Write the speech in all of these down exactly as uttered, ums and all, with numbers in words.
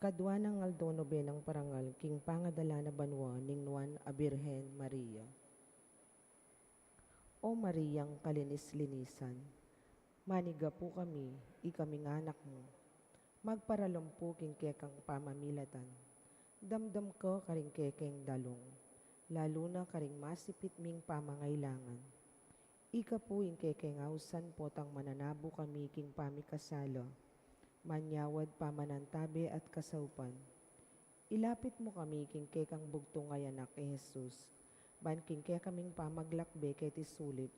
Kadua nang aldo, nobenang parangal king pangadala na banua ning Nuan a Birhen Maria. O Mariang kalinis-linisan, manigapu kami, ikaming anak mu, magparalampu king kekang pamamilatan. Damdam ka karing kekeng dalung, lalu na karing masipit ming pamangailangan. Ika pu ing kekeng ausan potang mananabu kami king pamikasala, manyawad pamanantabe at kasaupan. Ilapit mu kami king kekang bugtung a Anak, i Jesus, ban king kekaming pamaglakbe keti sulip,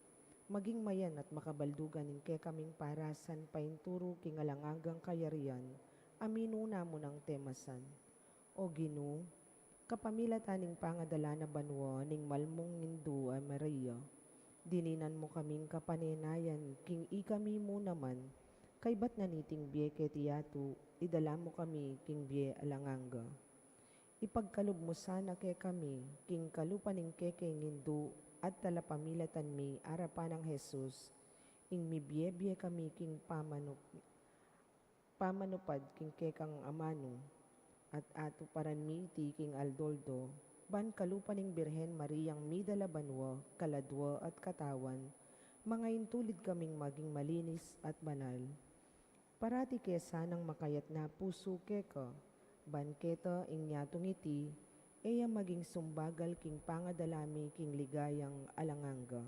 maging mayan at makabaldugan ing kekaming parasan painturu king alang anggang kayarian a minuna mu nang temasan. O Ginu, kapamilatan ning pangadala na banua ning malmung Indu a Maria, dininan mu kaming kapanenayan king ikami mu naman, kaybat na niting bie keti yatu, idala mu kami king bie alang angga. Ipagkalub mu sana kekami, king kalupa ning kekeng Indu at talapamilatan mi arapan nang Jesus, ing mibie-bie kami king pamanu- pamanupad king kekang amanu, at atuparan mi iti king aldo-aldo, ban kalupa ning Birhen Mariang midala banua, kaladua at katawan, mangaintulid kaming maging malinis at banal. Parati ke sanang makayatna pusu keka, ban keta ing yatung iti, e ya maging sumbagal king pangadala mi king ligayang alang angga.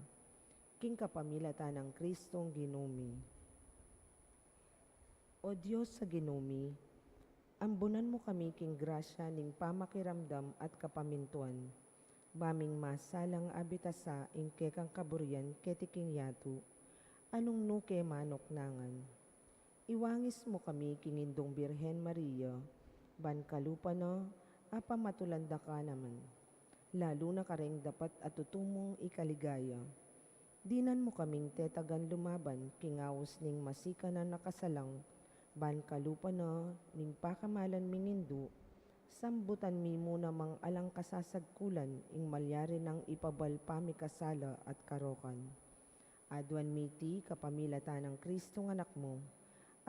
King kapamilatan nang Kristong Ginu mi. O Dios a Ginu mi, ambunan mu kami king grasya ning pamakiramdam at kapamintuan, ba ming masalang abitasa ing kekang kaburian keti king yatu, a nung nu ke manuknangan. Iwangis mu kami king Indung Birhen Maria, ban kalupa na, apamatulan da ka naman, lalu na kareng dapat a tutu mung ikaligaya. Dinan mu kaming tetagan lumaban king aus ning masikanan a kasalang, ban kalupa na ning pakamalan ming Indu, sambutan mi mu namang alang kasasagkulan ing malyari nang ipabal pamikasala at karokan. Aduan mi iti kapamilatan nang Kristong Anak mu,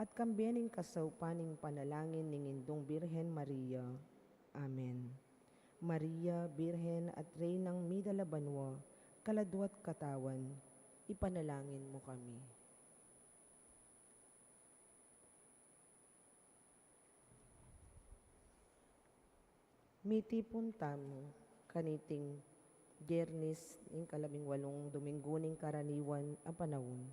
at kambe ning kasaupan ning panalangin ning Indung Birhen Maria. Amen. Maria, Birhen at Reynang midala banua, kaladua at katawan, ipanalangin mu kami. Mitipun tamu kaniting Biernis ning kalabing walung Dominggu ning karaniwan a panaun.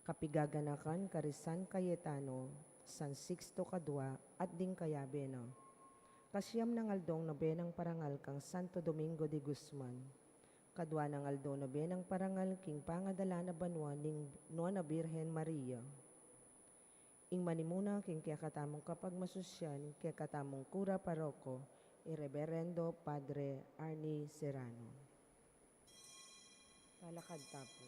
Kapigaganakan kari San Cayetano, San Sixto Kadua, at ding kayabe na. Kasiam nang aldong nobenang parangal kang Santo Domingo de Guzman. Kadua nang aldo nobenang parangal king pangadala na banua ning Nuan a Birhen Maria. Ing manimuna king kekatamung kapagmasusyan, ing kekatamung kura paroko, i Reberendo Padre Arnie Serrano. Talakad ta pu.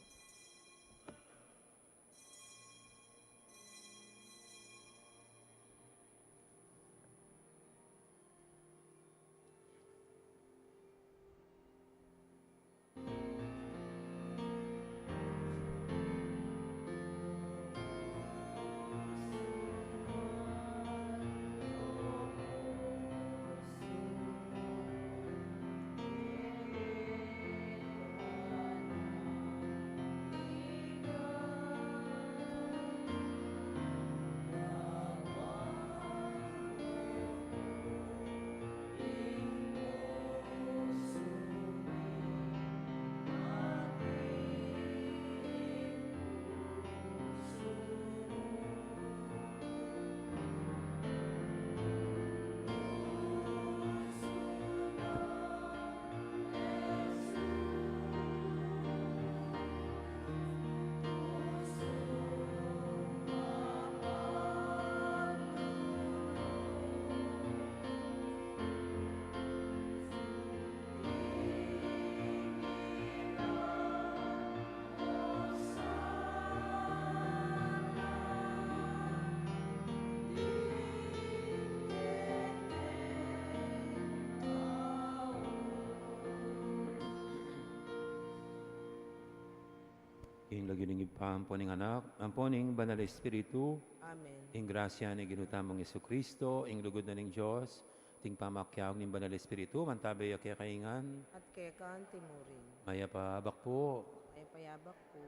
King lagyu ning Ibpa, ampo ning Anak, ampo ning Banal Espiritu. Amen. Ing grasya ning Ginu tamung Jesucristo, ing lugud na ning Dios, at ing pamakiabe ning Banal Espiritu, mantabe ya kekayu ngan. At keka antimurin. Mayap a abak pu. Mayap a abak pu.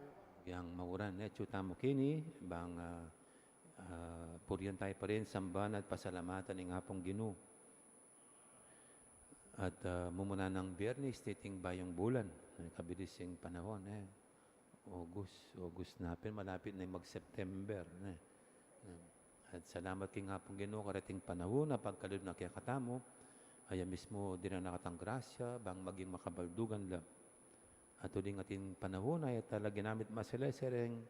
Yang mauran, e, atyu tamu keni, bang, ah, ah, purian tamu pa rin, samban at pasalamatan ing Apung Ginu. At, ah, mumuna nang Biyernes, titing bayung bulan. Ay, kabilis ing panahun, e. August, August na pin, malapit na ing mag-September, e. At salamat king Apung Ginu, karating panahun a pagkalub na kekatamu, aya mismu dinan na katang grasya, bang maging makabaldugan la. At uling atin panahun a ita la ginamit maselese reng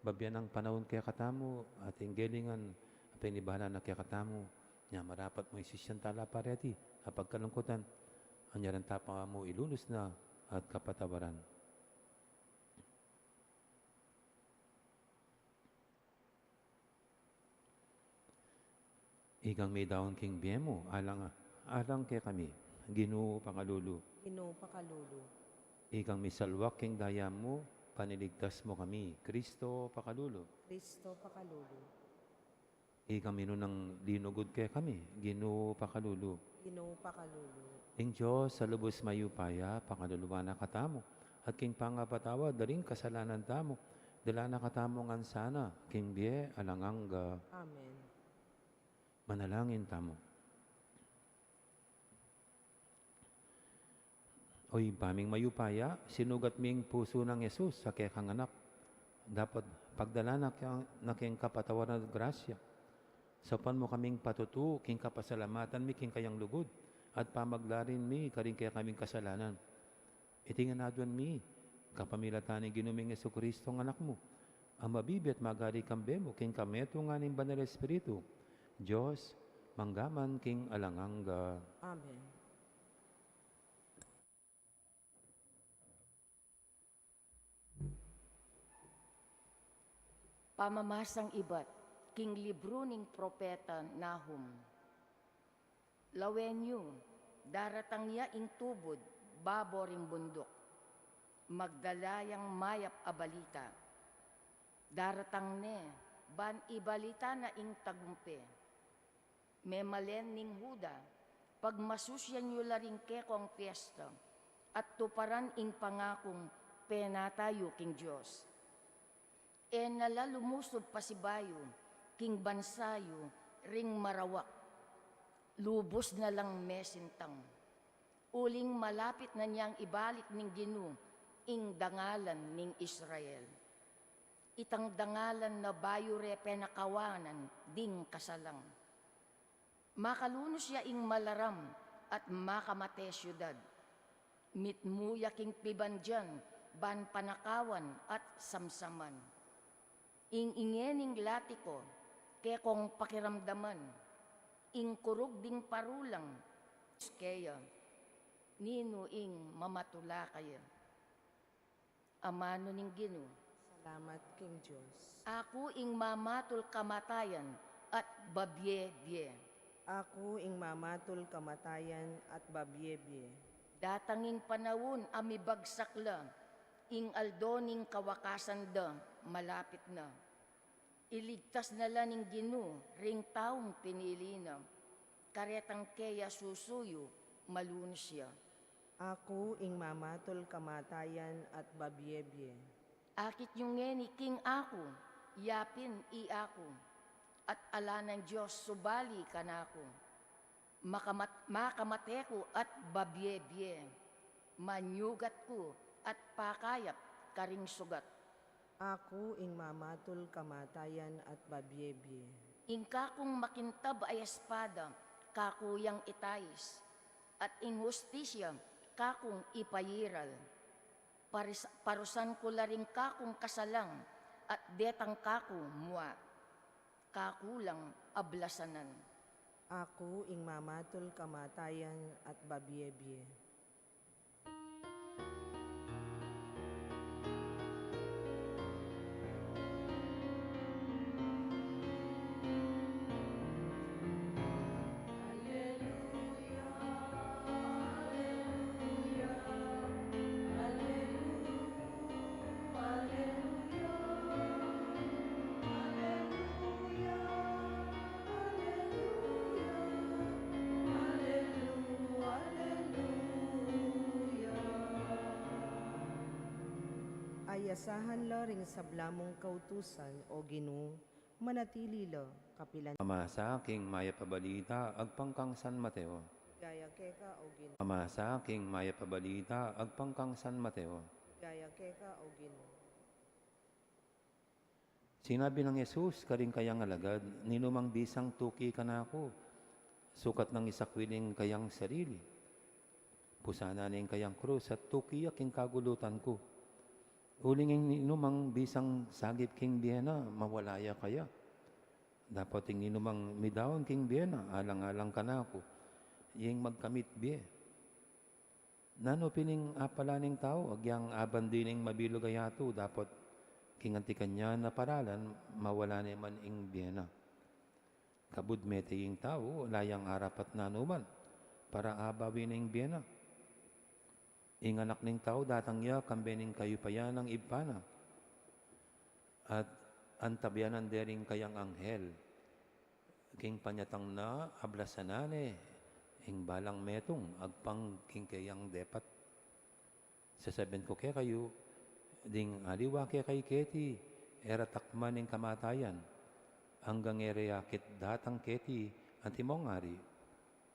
babie nang panahun kekatamu, atin gelingan a penibalan na kekatamu, nya marapat mu isisyan tala pa reti a pagkalungkutan, anya reng tapa mu ilunus na at kapatawaran. Ikang midaun king bie mu, alang, alang kekami, Ginu pakalulu. Ginu pakalulu. Ikang misalwak king daya mu, paniligtas mu kami, Kristo pakalulu. Kristo pakalulu. Ikang minunang linugud kekami, Ginu pakalulu. Ginu pakalulu. Ing Dios a lubus mayupaya, pakaluluan na katamu, at king pangapatawad da ring kasalanan tamu, dala na katamu ngan sana king bie alang angga. Amen. Manalangin tamu. O Ibpa ming mayupaya, sinugat ming pusu nang Jesus a kekang anak, dapot pagdalan na keng, na keng kapatawaran at grasya. Saupan mu kaming patutu king kapasalamatan mi king kayang lugud at pamaglarin mi karing kekaming kasalanan. Iti ngan aduan mi kapamilatan ning Ginu ming Jesucristo a Anak mu, a mabibie at magari kambe mu king kametungan ning Banal Espiritu, Dios, mangga man king alang angga. Amen. Pamamasang ibat king libru ning propeta Nahum. Lawen yu, daratang ya ing tubud babo ring bunduk, magdala yang mayap a balita. Daratang ne, ban ibalita na ing tagumpe. Memalen ning Juda, pagmasusyan yu la ring kekong piesta, at tuparan ing pangakung penata yu king Dios. E na la lumusub pasibayu king bansa yu ring marawak, lubus na lang mesintang. Uling malapit na niang ibalik ning Ginu ing dangalan ning Israel. Itang dangalan na bayu re penakawanan ding kasalang. Makalunus ya ing malaram at makamate syudad. Mitmu ya king pibandian ban panakawan at samsaman. Ing ingening lati ko, kekong pakiramdaman, ing kurug ding parulang, keya, ninu ing mamatula kaya? Amanu ning Ginu. Salamat king Dios. Aku ing mamatul kamatayan at babie-bie. Aku ing mamatul kamatayan at babie-bie. Datang ing panaun a mibagsak la, ing aldo ning kawakasan da malapit na. Iligtas na la ning Ginu ring taung pinili na, karetang keya susuyu malunus ya. Aku ing mamatul kamatayan at babie-bie. Akit yu ngeni king aku, yapin i aku, at ala nang Dios subali kanaku. Makamat-, makamate ku at babie-bie, manyugat ku at pakayap karing sugat. Aku ing mamatul kamatayan at babie-bie. Ing kakung makintab a espada, kaku yang itais, at ing hustisya, kakung ipayiral. Paris-, parusan ku la ring kakung kasalang, at detang kaku mua. Kaku lang ablasanan. Aku ing mamatul kamatayan at babie-bie. Iasahan la ring sabla mung kautusan, O Ginu, manatili la kapilan. Pamasa king mayap a balita agpang kang San Mateo. Ligaya keka, O Ginu. Pamasa king mayap a balita agpang kang San Mateo. Ligaya keka, O Ginu. Sinabi nang Jesus karing kayang alagad, "Ninumang bisang tuki kanaku, sukat nang isakwil ing kayang sarili, pusan na ing kayang krus at tuki ya king kagulutan ku. Uling ing ninumang bisang sagip king bie na, mawala ya kaya. Dapot ing ninumang midaun king bie na, alang-alang kanaku, ing magkamit bie. Nanu pin ing apala ning tau, agyang abandi ning mabilug a yatu, dapot king anti kanyan a paralan, mawala ne man ing bie na? Kabud mete ing tau, ala yang arapat nanuman para abawi ne ing bie na. Ing Anak ning Tau datang ya kambe ning kayupayan nang Ibpa na, at antabayanan de ring kayang anghel. King panyatang na, ablasan na ne ing balang metung agpang king kayang depat. Sasabian ku kekayu, ding aliwa kekay keti, e ra takman ing kamatayan, anggang e ra akit datang keti antimong ari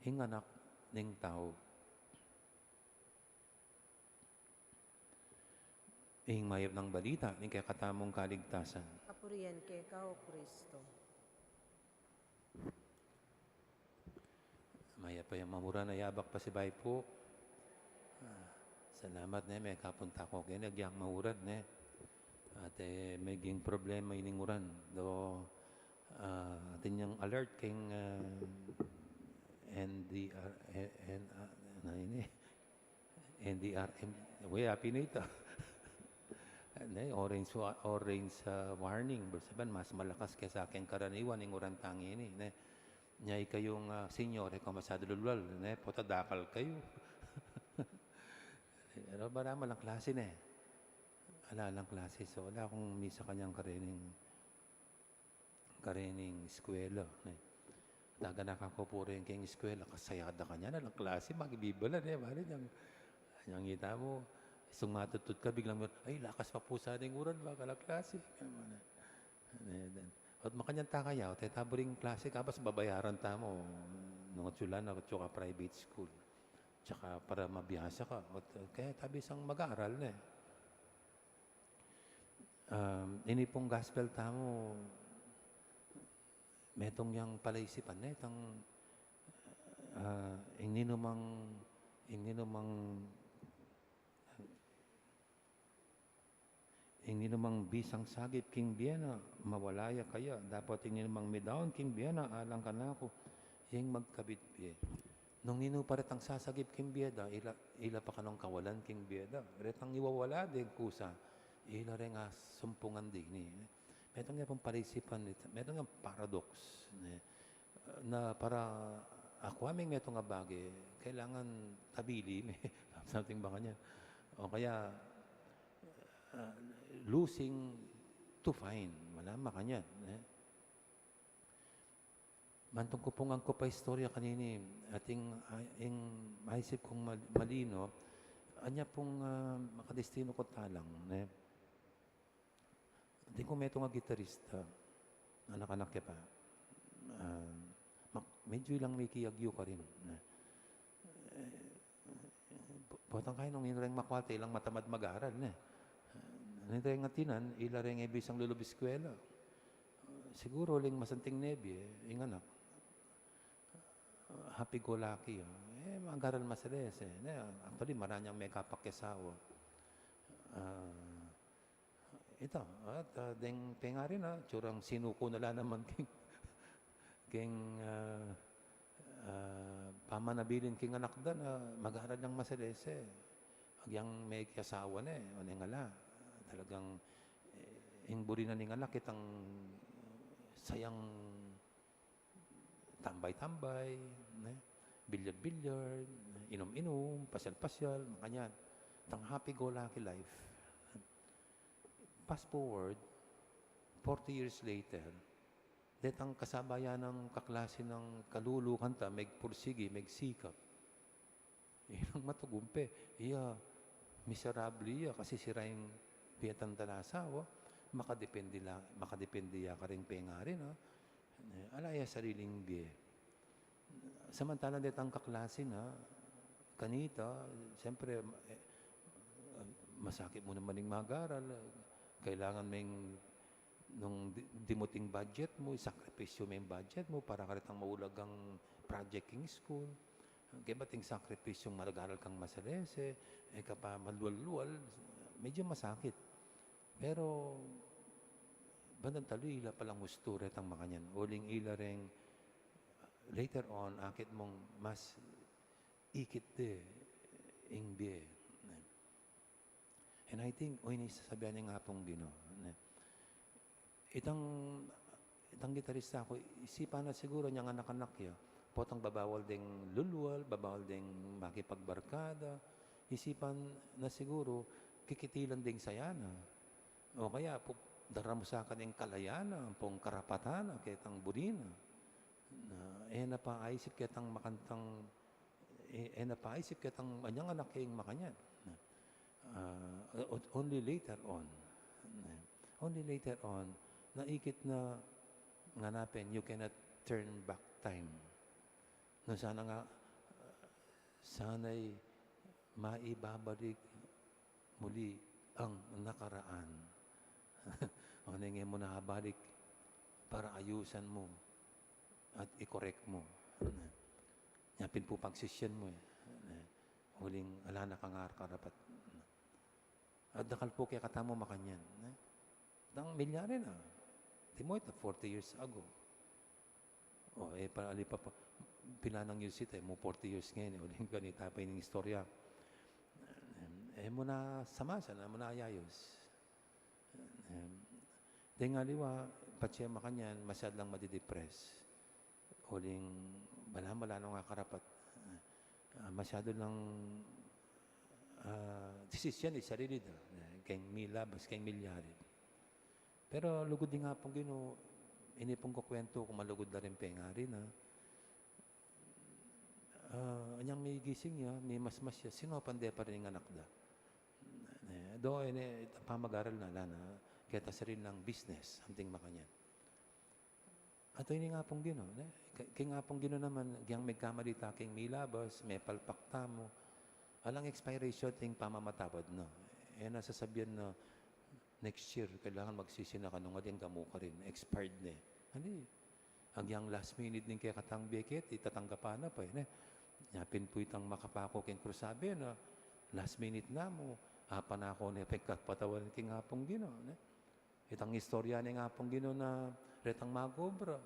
ing Anak ning Tau." Ing mayap nang balita ning kekatamung kaligtasan. Kapurian keka, O Kristo. Mayap a ya manguran a yabak pasibayu pu. Ah, salamat ne, mekapun ta ku keni agyang manguran ne. At, e, meging problema ining uran. Do, ah, atin yang alert king, ah, N D R, eh, N-, ah, na ini. N D R M, we, apin ita. Ne, orange wa-, orange, ah, warning. Ibig sabihin, mas malakas kesa king karaniwan ing uran tang ini, ne. Nya ikayung, ah, senior, e kayu masyadu lulwal, ne, pota dakal kayu. Pero balamu alang klasi, ne. Ala, alang klasi. So, ala kung misa kanyang karening karening eskwela, ne. Taga na ka ku pu rin king eskwela, kasayada kanyan, alang klasi, makibibala, ne, bale, nyang, nyang ita mu, sumatutut ka, biglang, "Ay, lakas pa pu sana ing uran, baka alang klasi." Ganun, ne. Ne, dan, at makanyan ta kaya, o, te, tabu ring klasi, kabas babayaran ta mu, nung atsu la, nung atsu ka private school. Tsaka para mabiasa ka, o, te, kaya tabi sang mag-aral, ne. Um, ini pung gospel tamu, metung yang palaisipan, ne, itang, ah, ing ninumang, ing ninumang, ing ninumang bisang sagip king bie na, mawala ya kaya, dapot ing ninumang midaun king bie na, alang kanaku, ing magkabit bie. Nung ninu pa retang sasagip king bie da, ila, ila pa kanung kawalan king bie da. Retang iwawala deng kusa, ila reng asumpungan dini. Metung ya pung palaisipan, metung ya paradox, ne? Na para akua ming metung a bage, kailangan tabili me, something ba kanyan. O kaya, ah, losing to find, wala makanyan, ne? Mantung ku pung angkup a istorya kanini, ating, ah, ing maisip kung mal-, malino, anya pung, ah, makadestino ku talang, ne? Atin kung metung a gitarista, anak-anak ya pa. Ah, mak-, medyo ilang miki agyu karin, ne? Eh, Potang kayu nung ing reng makwate, ilang matamad mag-aral, ne? Ing reng atinan, ila reng e bisang lulub iskwela. Siguru uling masanting nebie, ing anak, happy-go-lucky, o. E, mag-aral maserese, ne? Actually, marangyang mekapakiasawa. Ah, Ita, at, ah, deng pengari na, tsurang sinuku na la naman king, king, ah, ah, pamanabilin king anak da na mag-aral yang maserese. Agyang mekiasawa ne, o neng ala. Talagang, eh, ing buri na ning anak, itang sayang tambay-tambay, ne? Billiard-billiard, inum-inum, pasyal-pasyal, makanyan. Itang happy-go-lucky life. Fast forward, forty years later, detang kasabayan nang kaklase nang kalulu kanta, megpursigi, megsikap. Ilang matagumpe, iya, miserable iya, kasi sira ing Bie tang talasawa, makadepende la, makadepende ya karing pengari na. Eh, ala ya sariling bie. Samantalang detang kaklase na, kanita, siyempre, eh, masakit mu naman ing mag-aral, kailangan meng, nung di, dimuting budget mu, isakripisyu me ing budget mu para karetang maulagang project king school. Kaybat ing sakripisyung mag-aral kang masalese, e ka pa malual-lual, medyo masakit. Pero, bandang talu ila palang ustu retang makanyan. Uling ila reng, later on, akit mung mas ikit de ing bie. And I think, o, ini sasabian ning Apung Ginu, ne? Itang, itang gitarista ku, isipan na siguru neng anak-anak ya, potang babawal deng lulual, babawal deng makipagbarkada, isipan na siguru, kikitilan deng saya na. O kaya, pu-, daramusakan deng kalayan na, ampong karapatan na, ketang buri na. Na, e na pa aisip ketang makantang, e, e na pa aisip ketang anyang anak ing makanyan. Na, ah, o-, only later on. Na, only later on, na ikit na ngana pin, you cannot turn back time. No, sana nga, sana'y maibabalik muli ang nakaraan. Ang nenge mu na balik para ayusan mu at i-correct mu. Nya pin pu pagsisian mu, eh. Uling ala na kang karapat. At dakal pu kekatamu makanyan, eh. Dang milyari na. Timuit na forty years ago. O, eh, pa, ali pa, pa, pila nang years ita, eh, mu forty years ngeni, eh, uling ganita pa ining istorya. Eh, mu na samasan, mu na ayayus. Eh, deng aliwa, patse makanyan, masyad lang madidepress. Uling, bala-bala nung akarapat, ah, masyadu lang, ah, desisyon, eh, sarili da, eh, keng milabas, keng milyari. Pero lugud ning Apung Ginu, ini pung kukuwentu ku, malugud la ring pengari na. Ah, anyang migising ya, mimasmas ya, sinopan de pa rin ing anak da. Eh, do, ini, pamag-aral na, ala na, keta sarili nang business, something makanyan. At ini ing Apung Ginu, ne? Ke-, king Apung Ginu naman, giyang megkamali ta king milabas, mepalpak tamu. Alang expiration ing pamamatawad na. E na sasabian na next year, kailangan magsisi na ka nung agyang gamu karin, expired ne. Ani, agyang last minute ning kekatang bie keti, tatanggapan na pa, e, ne? Nya pin pu itang makapaku king krus, sabi na, last minute na mu, apanako ne pekatpatawan king Apung Ginu, ne? Itang istorya ning Apung Ginu na retang mag-obra,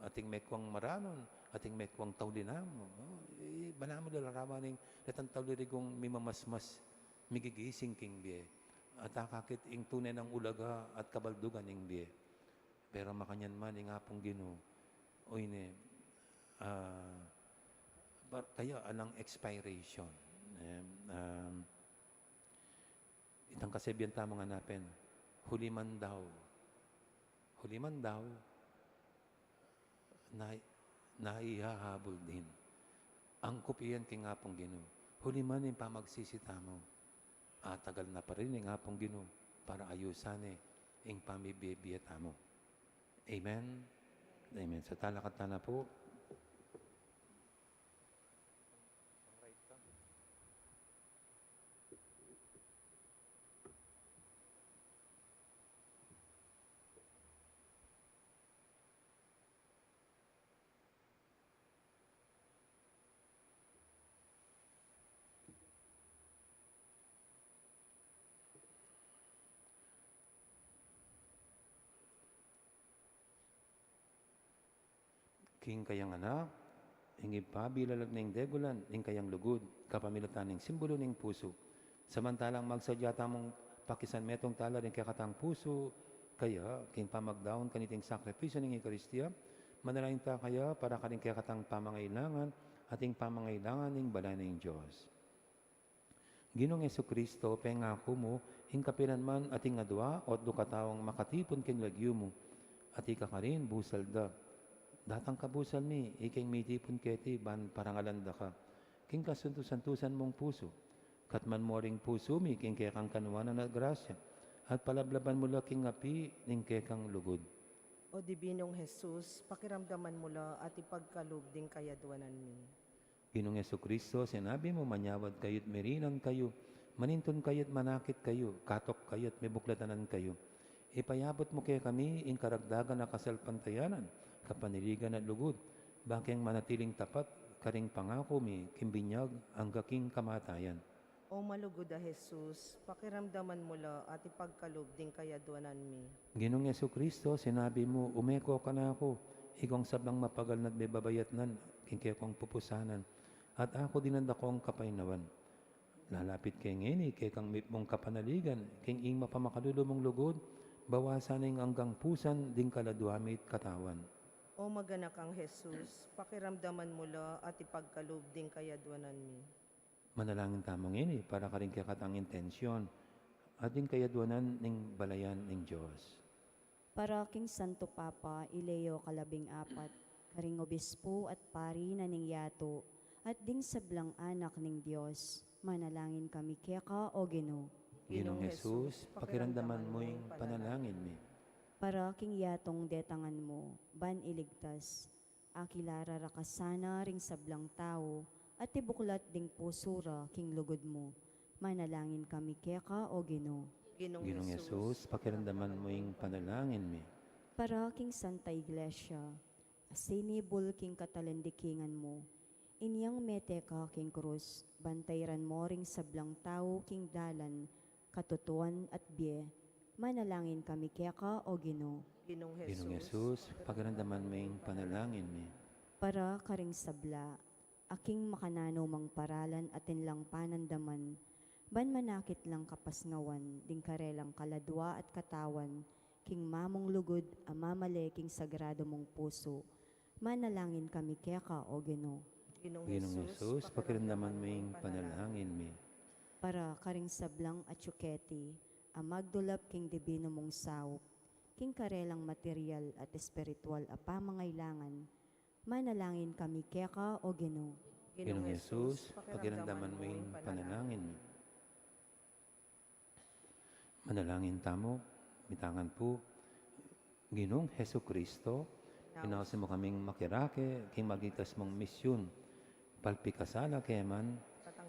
ating mekwang maranun, ating mekwang tauli na mu. O, e, balamu lalaman ning retang tauli rigung mimamasmas, migigising king bie. At akakit ing tune nang ulaga at kabaldugan ning bie. Pero makanyan man ing Apung Ginu, o ini, ah, bar-, kaya alang expiration. E, um, Itang kasabian tamu ngan pin, huli man daw, huli man daw, na, naihahabul din. Angkup iyan king Apung Ginu. Huli man ing pamagsisi tamu, atagal na pa rin ing Apung Ginu para ayusan ne ing pamibie-bie tamu. Amen? Amen. So, talakad tana pu. King kayang Anak, ing Ibpa, bilalag ning degulan ning kayang lugud, kapamilatan ning simbulu ning pusu. Samantalang magsadya tamung pakisan metung tala ring kekatang pusu, kaya, king pamagdaun kaniting sakripisyu ning Eukaristia, manalangin ta kaya para karing kekatang pamangailangan at ing pamangailangan ning balang ning Dios. Ginung Jesucristo, pengaku mu, ing kapilan man ating adua o atlu kataung makatipun king lagyu mu, at ika karin busal da. Datang ka busal mi, ikeng mitipun keti ban parangalan da ka. King kasantu-santusan mung pusu, katman mu ring pusu mi king kekang kanuanan at grasya, at palablaban mu la king api ning kekang lugud. O Dibinong Jesus, pakiramdaman mu la at ipagkalub ding kayadwanan mi. Ginung Jesucristo, sinabi mu, manyawad kayu't mirinan kayu, manintun kayu't manakit kayu, katok kayu't mibuklatanan kayu. Ipayabut mu kekami ing karagdagan a kasalpantayanan, kapanaligan at lugud, ba keng manatiling tapat karing pangaku mi king binyag angga king kamatayan. O malugud a Jesus, pakiramdaman mu la at ipagkalub ding kayadwanan mi. Ginung Jesucristo, sinabi mu, ume ko kanaku, ikong sablang mapagal na't mibabayatnan king kekong pupusanan, at aku dinan da kong kapaynawan. Lalapit ke ngeni kekang mipnung kapanaligan, king ing mapamakalulu mung lugud, bawasan ing anggang pusan ding kaladwa mi't katawan. O maganakang Jesus, pakiramdaman mu la at ipagkalub ding kayadwanan mi. Manalangin tamu ngeni para karing kekatang intensyon at ding kayadwanan ning balayan ning Dios. Para king Santo Papa i Leo kalabing apat, karing obispu at pari na ning yatu, at ding sablang anak ning Dios, manalangin kami keka, o Ginu. Ginung Jesus, pakiramdaman mu ing panalangin mi. Para king yatung detangan mu ban iligtas, akila ra ka sana ring sablang tau, at ibuklat ding pusu ra king lugud mu. Manalangin kami keka, o Ginu. Ginung Jesus, pakiramdaman mu ing panalangin mi. Para king Santa Iglesia, a sinibul king katalandikingan mu, inyang mete ka king krus, ban tairan mu ring sablang tau king dalan katutuan at bie. Manalangin kami keka, o Ginu. Ginung Jesus, pakiramdaman mu ing panalangin mi. Para karing sabla a king makananu mang paralan atin lang panandaman, ban manakit lang kapasngawan ding karelang kaladwa at katawan, king mamung lugud a mamale king sagrado mung pusu. Manalangin kami keka, o Ginu. Ginung Jesus, pakiramdaman mu ing panalangin mi. Para karing sablang atiu keti a magdulap king dibinu mung saup, king karelang material at espiritual a pamangailangan, manalangin kami keka, o Ginu. Ginung Jesus, pakiramdaman mu ing panalangin mi. Manalangin tamu, mitangan pu. Ginung Jesucristo, inausan mu kaming makirake king magligtas mung misyun. Palpikasala ke man,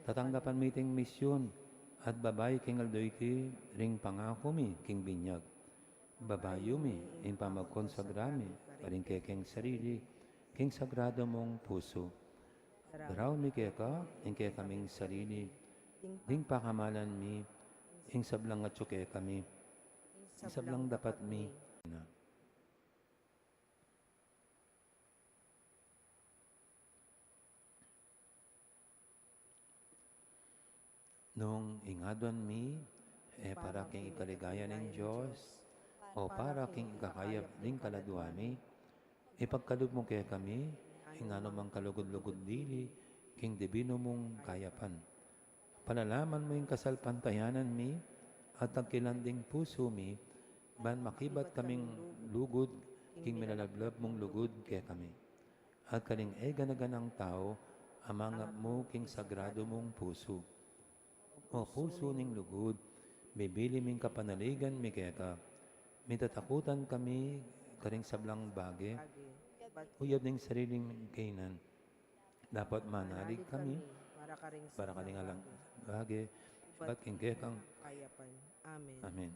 tatanggapan mi iting misyun, at babai king aldo iti ring pangaku mi king binyag. Babayu mi ing pamagkonsagra mi karing kekeng sarili king sagrado mung pusu. Daraun mi keka ing kekaming sarili, ding pakamalan mi ing sablang atiu kekami, ing sablang dapat mi. Nung ing aduan mi e para king ikaligaya ning Dios, o para king ikakayap ding kaladwa mi, ipagkalub mu kekami ing nanumang kalugud-lugud dili king dibinu mung kayapan. Palalaman mu ing kasalpantayanan mi at tagkilan ding pusu mi, ban makibat kaming lugud king milalablab mung lugud kekami. At karing e gana-ganang tau a mangap mu king sagrado mung pusu. O pusu ning lugud, bibili ming kapanaligan mi keka, mitatakutan kami karing sablang bage, uyab ning sariling kainan. Dapot manalig kami para karing alang bage, ibat king kekang kayapan. Amen. Amen.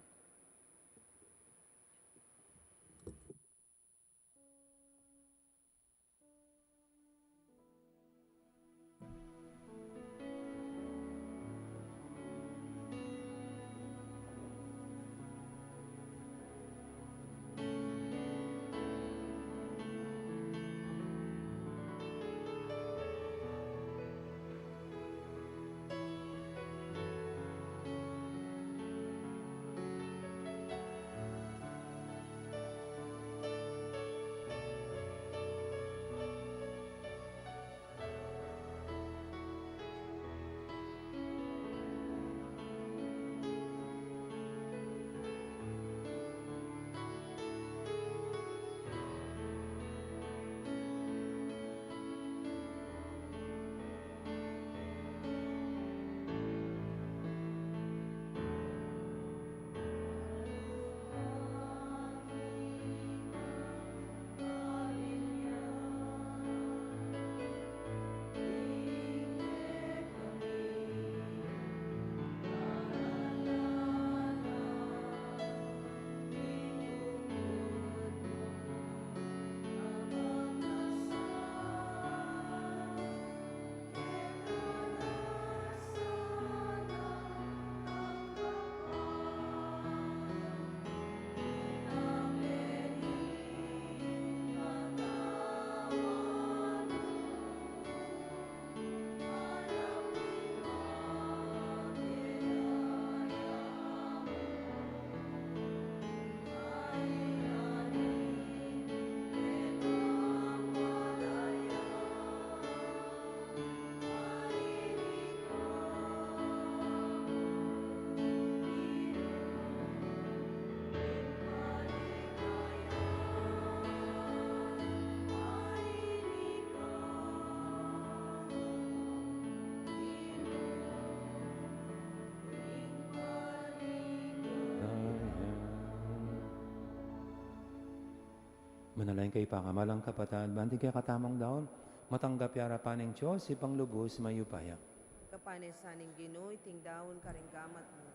Manalangin kayu, pakamalan kung kapatad, ban iting kekatamung daun matanggap ya king arapan ning Dios, Ibpang lubus mayupaya. Kapanesan ning Ginu iting daun karing gamat mu,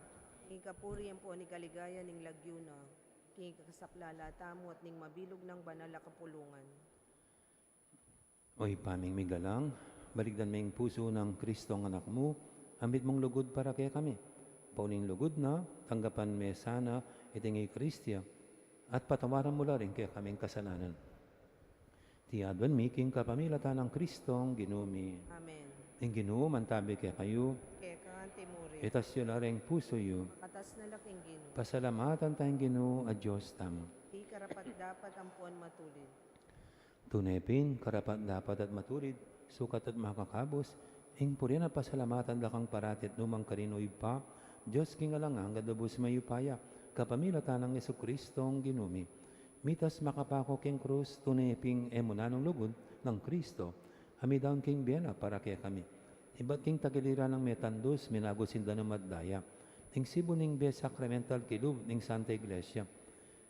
king kapurian ampon king kaligayan ning lagyu na, king ikasaplala tamu at ning mabilug nang banal a kapulungan. O Ibpa ming migalang, balikdan me ing pusu nang Kristong Anak mu, a mitmung lugud para kekami. Pauli ning lugud na, tanggapan me sana iting Eukaristia, at patawaran mu la ring kekaming kasalanan. Iti aduan mi king kapamilatan nang Kristong Ginu mi. Amen. Ing Ginu mantabi kekayu. Keka anti mu rin. Itas yu la ring pusu yu. Makatas na la king Ginu. Pasalamatan taya ing Ginu a Dios tamu. Di karapat-dapat ampon matulid. Tune pin, karapat-dapat at matulid, sukat at makakabus, ing purian at pasalamatan da kang parati at nukarin man, Ibpa, Dios king alang angga, lubus mayupaya, kapamilatan nang Jesucristong Ginu mi. Mitas makapaku king krus, tune pin e mu nanung lugud nang Kristo, a midaun king bie na para kekami. Ibat king tagiliran nang metandus, minagus ing danum at daya. Ing sibul ning bie sakramental kilub ning Santa Iglesia.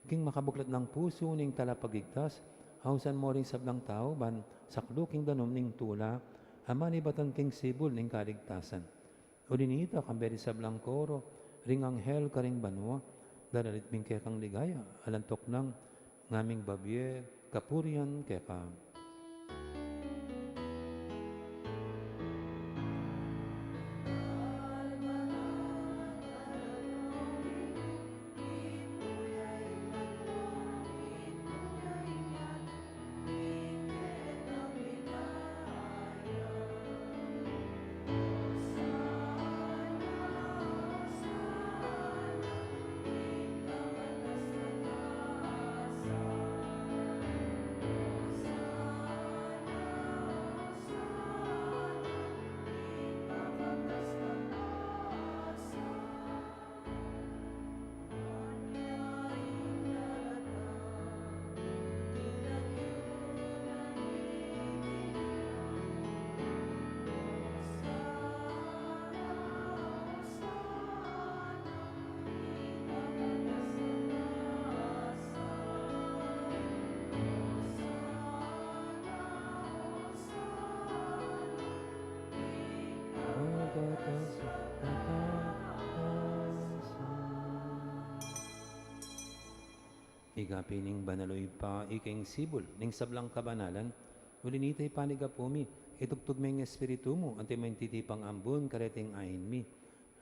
King makabuklat nang pusu ning Talapagligtas, ausan mo ring sablang tau ban sakluk ing danum ning tula, a manibatan king sibul ning kaligtasan. Uli na nita, kambe ring sablang koro ring anghel karing banua, daralit mi ing kekang ligaya, alang tuknang ngaming babie kapurian keka. Ika pin ing banal, o Ibpa, ika ing sibul ning sablang kabanalan. Uli na nita, ipanyawad mu, itubud mu ing Espiritu mu, anti mo ing titipang ambun kareting ain mi,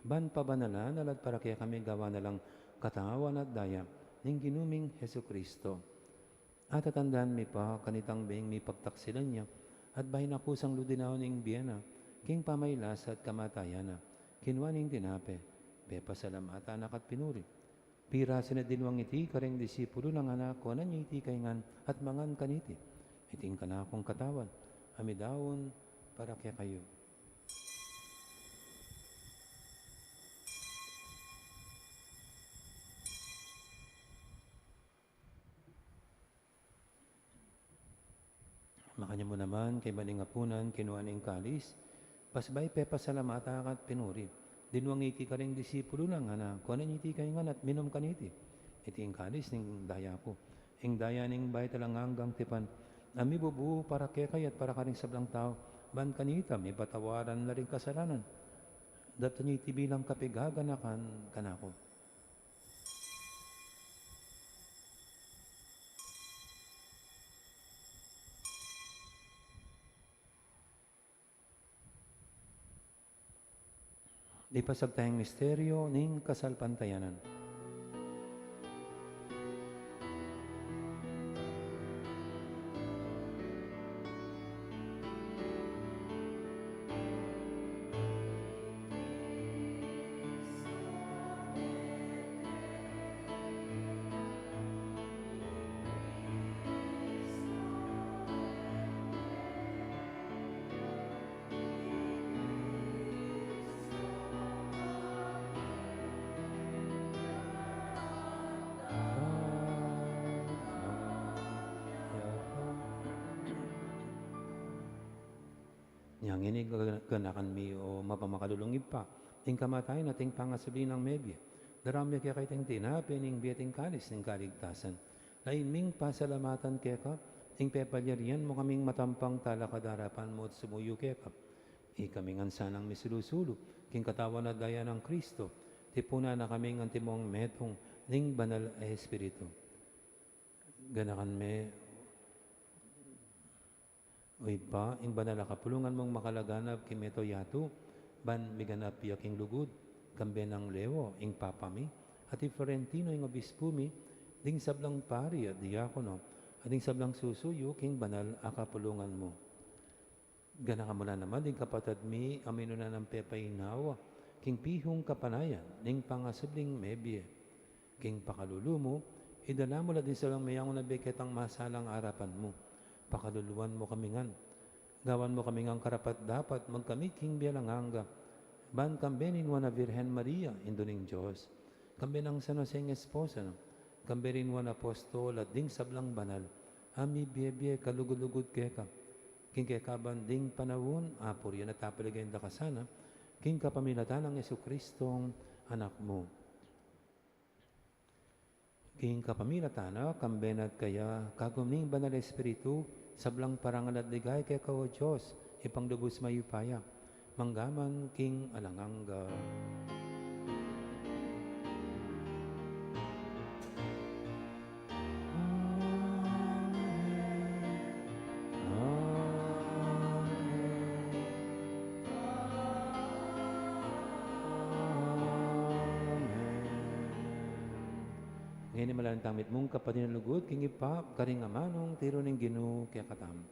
ban pabanalan na la at para kekami gawan na lang katawan at daya ning Ginu ming Jesucristo. At tatandanan mi pa kanitang beng mipagtaksilan ya, at bayu na kusang ludi na ning bie na, king pamagkasakit at kamatayan na, kinua ne ing tinape, pepasalamatan na ka at pinuri, pirasu ne at dinwang iti kareng disipulu na, ngana, kuanan ye iti kayu ngan at mangan kaniti. Iti ing kanakung katawan, a midaun para kekayu. Makanyan mu naman, kaybat ning apunan, kinua ne ing kalis, pasibayu pepasalamatan na ka at pinuri, dinwang iti kareng disipulu na, ngana, kuanan ye iti kayu ngan at minum kaniti. Iti ing kalis ning daya ku, ing daya ning bayu at alang anggang tipan, a mibubu para kekayu at para karing sablang tau, ban kanita mipatawad la ring kasalanan. Daptan ye iti bilang kapaganakan kanaku. Ipasiag taya ing misteryu ning kasalpantayanan. Ngeni ganakan mi, o mapamakalulung Ibpa, ing kamatayan at ing pangasubli nang mebie, daraun mi keka iting tinape ning bie at ing kalis ning kaligtasan. Lain ming pasalamatan keka, ing pepalyarian mu kaming matampang talakad king arapan mu at sumuyu keka. Ikami ngan sanang misulu-sulu king katawan at daya nang Kristo, tipunan na kaming antimong metung ning Banal a Espiritu. Ganakan me, O Ibpa, ing banal a kapulungan mung makalaganap king mabilug a yatu, ban miganap ya king lugud, kambe nang Leo, ing Papa mi, at i Florentino, ing Obispu mi, ding sablang pari at diakono, at ding sablang susuyu king banal a kapulungan mu. Ganakan mu la naman ding kapatad mi a minuna nang pepainawa king pihung kapanayan ning pangasubling mebie. King pakalulu mu, idala mu la ding sablang meyangu na bie ketang masalang arapan mu. Pakaluluan mu kami ngan. Gawan mu kami ngan karapat-dapat magkamit king bie alang angga, ban kambe ning Nuan a Virgen Maria, Indu ning Dios, kambe nang San Jose ing esposo na, kambe ning Nuan a Apostol at ding sablang banal a mibie-bie kalugud-lugud keka, king kekaban ding panaun, apurian at apaligayan da ka sana, king kapamilatan nang Jesucristong Anak mu. King kapamilatan na, kambe na at kaya, kagum ning Banal a Espiritu, sablang parangal at ligaya keka, o Dios, Ibpang lubus mayupaya, mangga man king alang angga. Amen. Amen. Amen. Ngeni, manalangin tamu mitmung kapatad a lugud king Ibpa, karing amanung tiru ning Ginu kekatamu.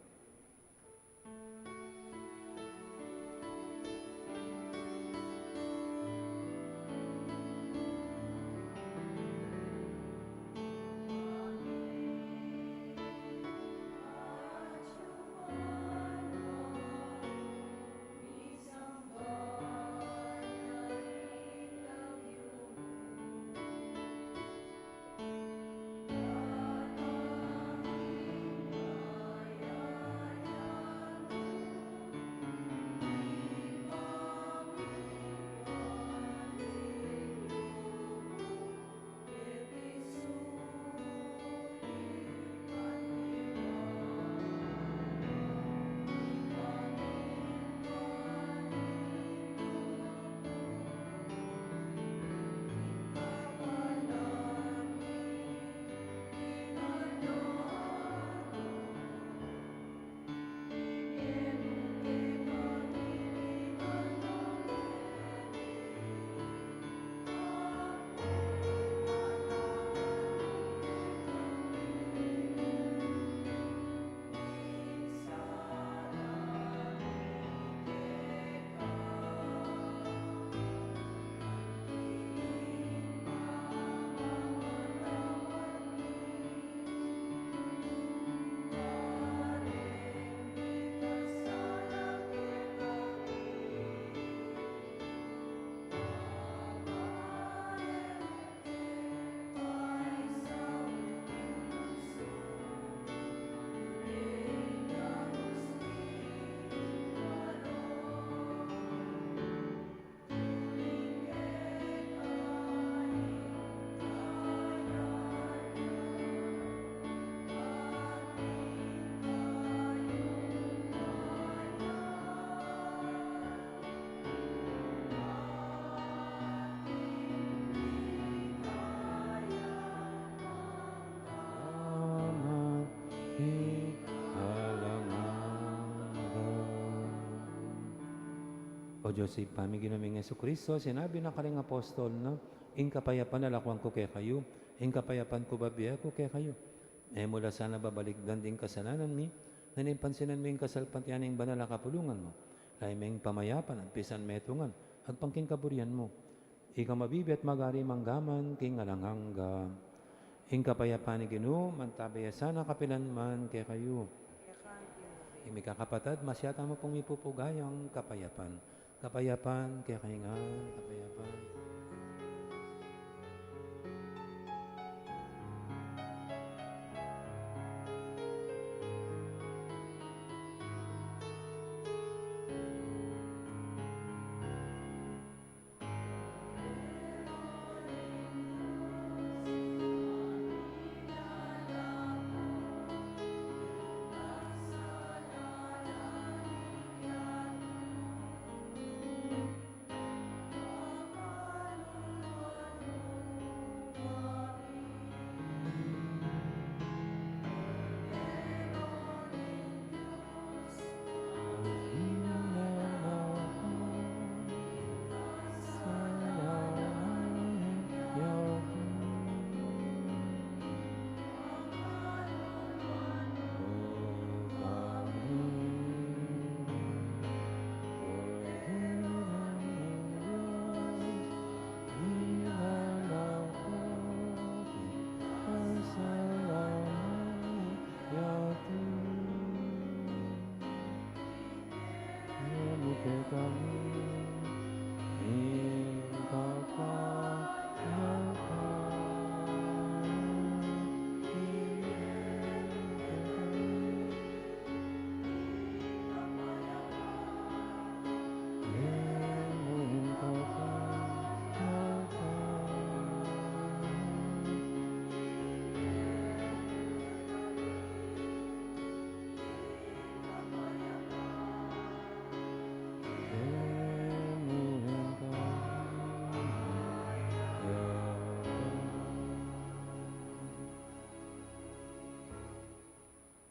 Amen. King alang angga. O Dios, Ibpa mi, Ginu ming Jesucristo, sinabi na karing apostol na, ing kapayapan lakuan ku kekayu, ing kapayapan ku bibie ku kekayu. E mu la sana babalikdan ding kasalanan mi, nune pansinan mu ing kasalpantayanan ning banal a kapulungan mu. Lalu meng pamayapan at pisan metungan, agpang king kaburian mu. Ika mabibie at magari mangga man king alang angga. Ing kapayapan ning Ginu mantabe ya sana kapilan man kekayu. Ing mikakapatad, masyatan mu pung mipupugayan kapayapan. Kapayapan kekayu ngan, kapayapan.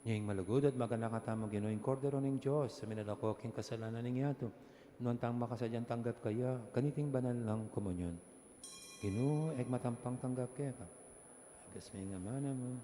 Ing malugud at maganaka tamu, Ginu, ing Kordero ning Dios, a minalako king kasalanan ning yatu. Nuan tang makasadyang tanggap kaya kaniting banal nang komunyon. Ginu, e ku matampang tanggap keka, agasmi ing amana mu.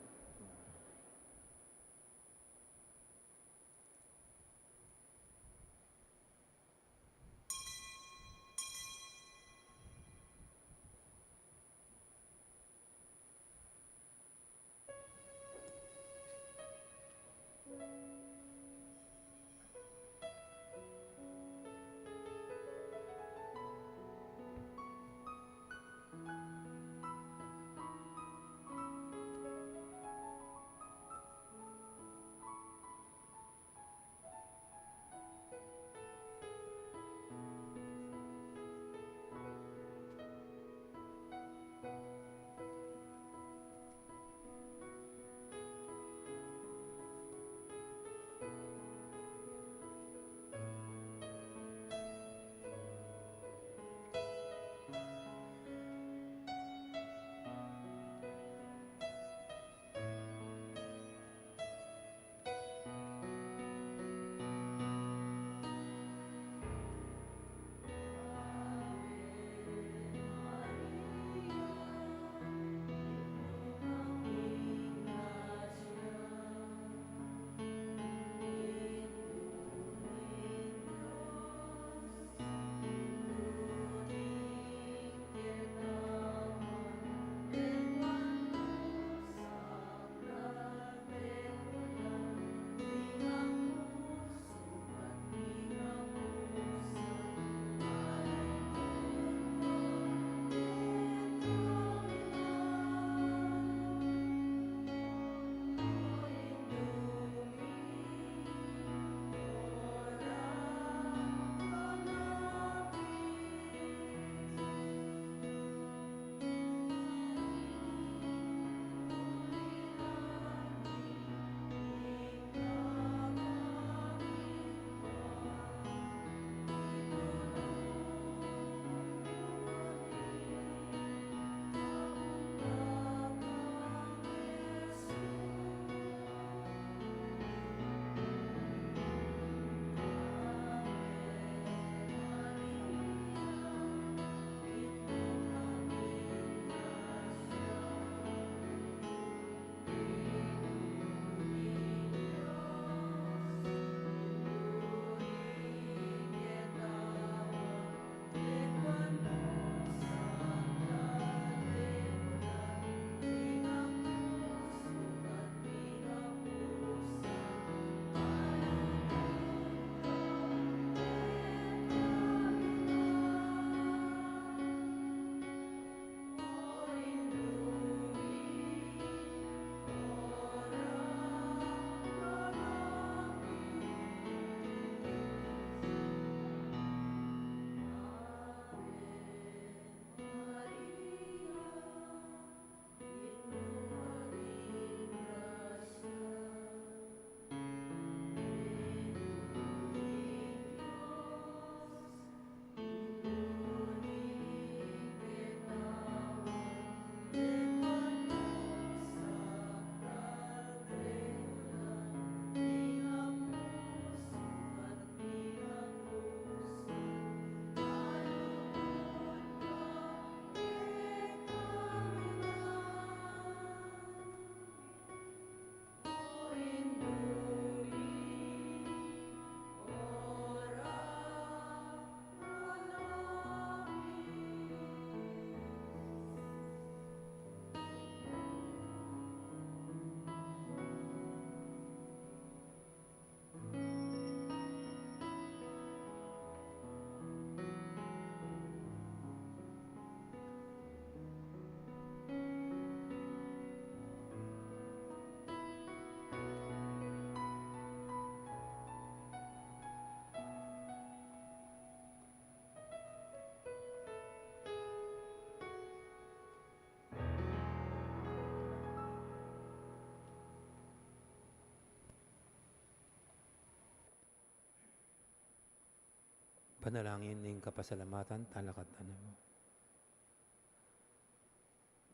Panalangin ning kapasalamatan, talakad tamu.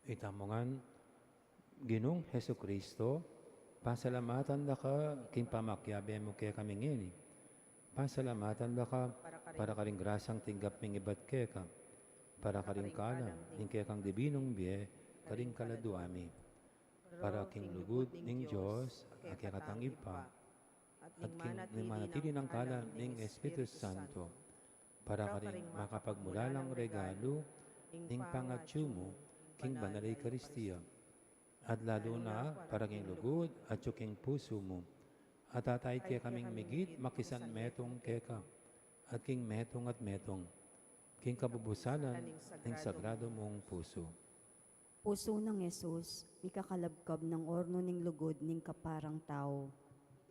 Itamu ngan, Ginung Jesucristo, Pasalamatan da ka king pamakiabe mu kekami ngeni. Pasalamatan da ka para karing grasyang tinggap ming ibat keka, para karing kalam ning kekang dibinung bie karing kaladua mi, para king lugud ning Dios a kekatang Ibpa, at king manatili nang kalam ning Espiritu Santo, para karing makapagmulalang regalu ning pangatyu mu king Banal a Eukaristia, at lalu na para king lugud at king pusu mu, at atin kekaming migit makisanmetung keka, at king metung at metung, king kabubusalan ning sagrado mung pusu. Pusu nang Jesus, mikakalabkab nang ornu ning lugud ning kaparang tau.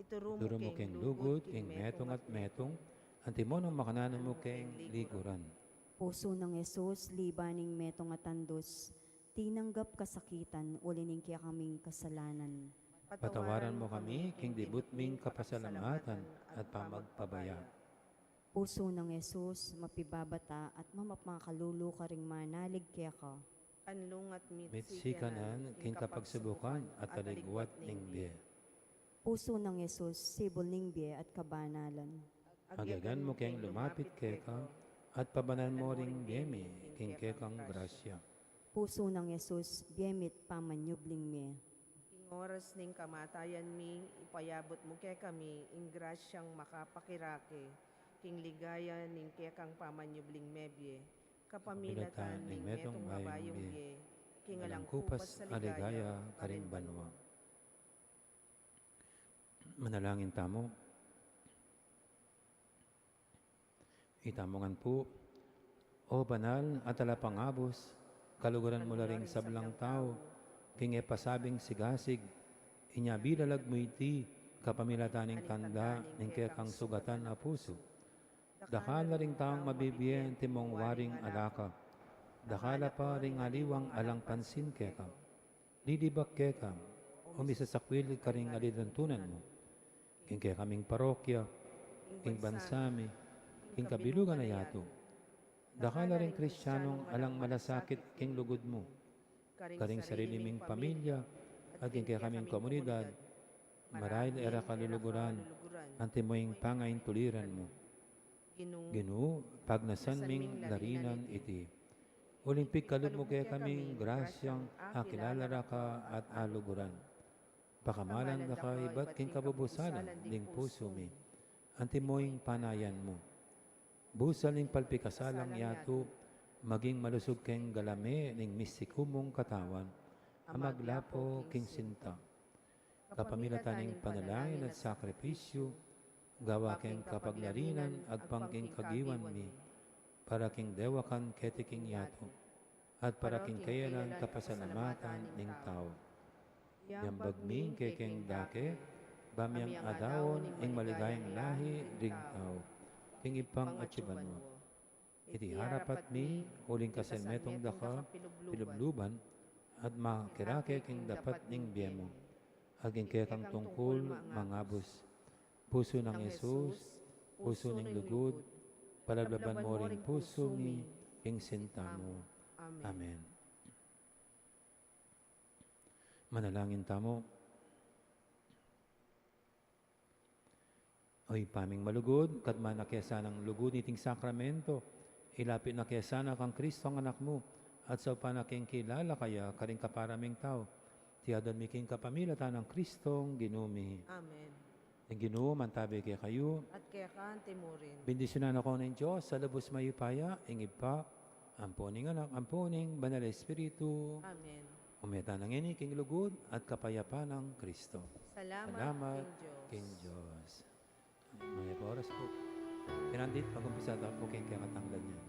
Ituru mu king lugud king metung at metung, antimo nang makananu mu keng liguran. Pusu nang Jesus, liba ning metung at andus, tinanggap kasakitan uli ning kekaming kasalanan. Patawaran mu kami king dibut ming kapasalamatan at pamagpabaya. Pusu nang Jesus, mapibabata at mamakalulu karing manalig keka. Kanlung at mitsikanan king kapagsubukan at taligwat ning bie. Pusu nang Jesus, sibul ning bie at kabanalan. Agyagan mu keng lumapit keka, at pabanan mu ring bie mi king kekang grasya. Pusu nang Jesus, bie mi't pamanyubling mie. King oras ning kamatayan mi, ipayabut mu kekami ing grasyang makapakirake king ligaya ning kekang pamanyubling mebie, kapamilatan ning metung mabayung bie, king alang kupas a ligaya karing banua. Manalangin tamu. Itamu ngan pu, O banal a talapangabus, kaluguran mu la ring sablang tau king e pasabing sigasig, inya bilalag mu iti kapamilatan ning tanda ning kekang sugatan a pusu. Dakal la ring taung mabibie antimong waring alaka. Dakal la pa ring aliwang alang pansin keka. Lilibak keka, o misasakwil karing alituntunan mu. King kekaming parokya, king bansa mi, king kabilugan a yatu. Dakal la ring Kristianong alang malasakit king lugud mu. Karing sarili ming pamilya, at king kekaming komunidad, marahil e ra ka luluguran, antimo ing pangaintuliran mu. Ginu, pagnasan ming larinan iti. Uling pikalub mu kekaming grasyang akilala ra ka at aluguran. Pakamalan da ka ibat king kabubusalan ning pusu mi, antimo ing panayan mu. Busal ning palpikasalang yatu, maging malusug keng galame ning mistiku mung katawan, a maglapo king sinta. Kapamilatan ning panalangin at sakripisyu, gawa keng kapaglarinan agpang king kagiwan mi, para king dewakan keti king yatu, at para king kayalan kapasalamatan ning tau. Yambag mi ing kekeng dake, bang miang adaon ing maligayang lahi ring tau, king ibpang atsu banua. Iti harapat mi, uling kasanmetung da ka pilubluban, at makirake king dapat ning bie mu, at king kekang tungkul mangabus. Pusu nang Jesus, pusu ning lugud, palablaban mu ring pusu mi, king sinta mu. Amen. Manalangin tamu. O Ibpa ming malugud, kadman na ke sanang lugud niting sakramento, ilapit na ke sana kang Kristong Anak mu, at saupan na keng kilala kaya karing kapara ming tau. Iti adwan mi king kapamilatan nang Kristong Ginu mi. Amen. Ing Ginu mantabi kekayu. At keka antimurin. Bendisyunan na kayu ning Dios a lubus mayupaya, ing Ibpa, ampo ning Anak, ampo ning Banal a Espiritu. Amen. Ume tana ngeni king lugud at kapayapan nang Kristo. Salamat king Dios. King Dios. Mayap a oras pu. Kaya nandit, mag-umpisa tamu pu king kekatanggad niyan.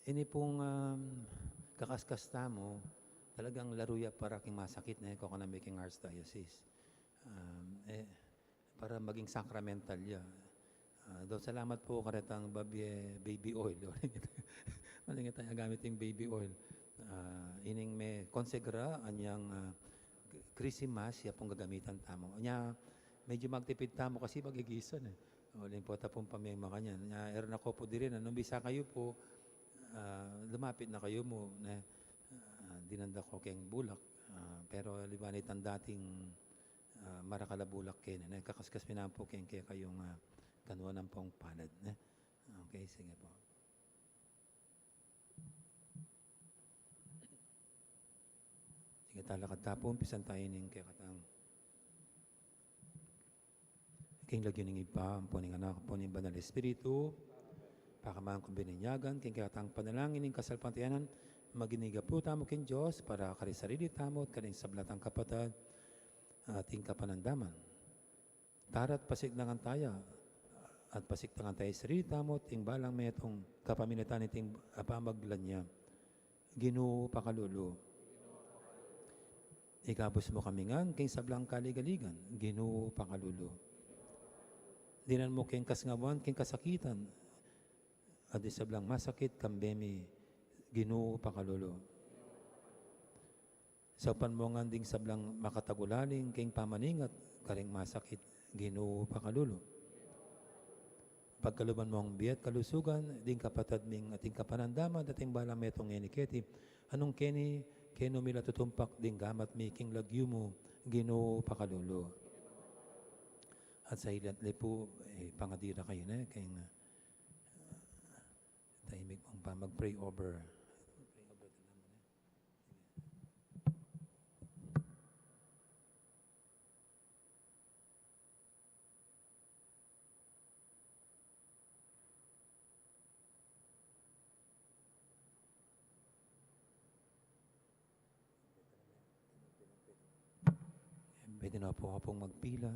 Ini pung, um, kakaskas tamu, talagang laru ya para king masakit, ne, kung kanami king Archdiocese. Um, eh, para maging sacramental ya. Ah, do, salamat pu karetang babie baby oil. Malinge taya gamit ing baby oil. Ah, ining me konsegra anyang, ah, Christmas, ya pung gagamitan tamu. Nya, medyo magtipid tamu kasi magigisan, eh. Uling pu ta pung pamie makanyan. Nya, e na ku pu diri, nung bisa kayu pu, ah, lumapit na kayu mu, ne? Ah, dinan da ku keng bulak. Ah, pero liwan itang dating, ah, marakal a bulak keni, ne? Kakaskas mi naman pu keng kekayung, ah, kanunan pung palad, ne? Okay, sige pu. Sige, talakad ta pu, umpisan taya ning kekatang. King lagyu ning Ibpa, ampo ning Anak, ampo ning Banal Espiritu, pakamangan kung bininyagan, king kekatang panalangin ning kasalpantayanan, maging igapu tamu king Dios, para karing sarili tamu, at karing sablang kapatad, at king kapanandaman. Tara't pasiknangan taya, at pasiknangan taya ing sarili tamu, at ing balang metung kapamilatan niting pamaglan ya. Ginu, pakalulu. Ikabus mu kami ngan king sablang kaligaligan, Ginu, pakalulu. Dinan mu king kasngawan, king kasakitan, at ding sablang masakit kambe mi, Ginu, pakalulu. Saupan mu ngan ding sablang makatagulaling king pamaningat karing masakit, Ginu, pakalulu. Pagkaluban mu ing bie at kalusugan ding kapatad ming ating kapanandaman, ating balang metung ngeni keti, nung keni kenu mi la tutumpak ding gamat mi king lagyu mu, Ginu, pakalulu. At sa ilat lipu, eh, pangadi ra kayu, ne, keng, ah, tahimik mung pa, mag-pray over. Pray over tamu, ne? Pwede na pu kayu pung magpila.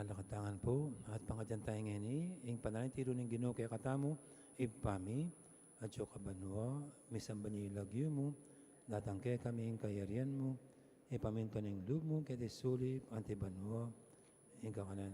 Lakatangan pu, at pangadyan tamu ngeni ing panalangin tiru ning Ginu kekatamu. Ibpa mi, atsu ka banua, misamban ya ing lagyu mu, datang kekami ing kayarian mu, ipamintuan ing lub mu keti sulip anti banua. Ing kakanan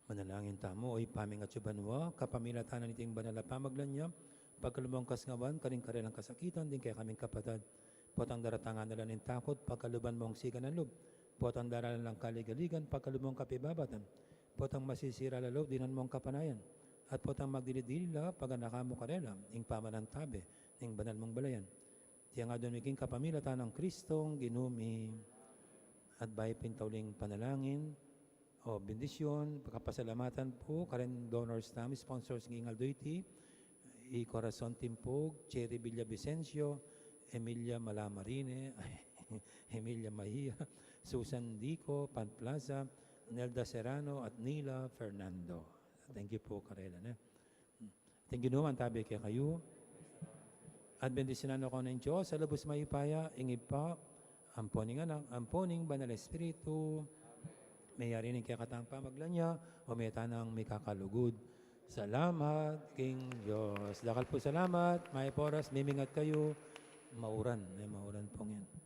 Manalangin tamu. O Ibpa ming atsu banua, kapamilatan na niting banal a pamaglannya, pagkalub mung kasnawan karing karelang kasakitan ding kekaming kapatad. Potang daratangan na la ning takut, pagkaluban mung sikan a lub. Potang daralan lang kaligaligan, pagkalub mung kapibabatan. Potang masisira la lub, dinan mung kapanayan. At potang magdili-dili la, paganakan mu karela ing pamanantabe ning banal mung balayan. Iti ngan adwan mi king kapamilatan nang Kristong Ginu mi. At bayu pin tauling panalangin o bendisyon, pakapasalamatan pu karen donors tamu, sponsors ning aldo iti, i Corazon Timpug, Cherry Villavicencio, Emilia Malamarine, Emilia Mahia, Susan Dico, Pan Plaza, Nelda Serrano, at Nila Fernando. Thank you pu karela, ne? Ing Ginu mantabe kekayu. At bendisyunan na kayu ning Dios a lubus mayupaya, ing Ibpa, ampo ning Anak, ampo ning Banal Espiritu. Meyari ning kekatang pamaglannya, o metanang mikakalugud. Salamat king Dios. Dakal pu salamat, mayap a oras, mimingat kayu. Mauran, e, mauran pu ngeni.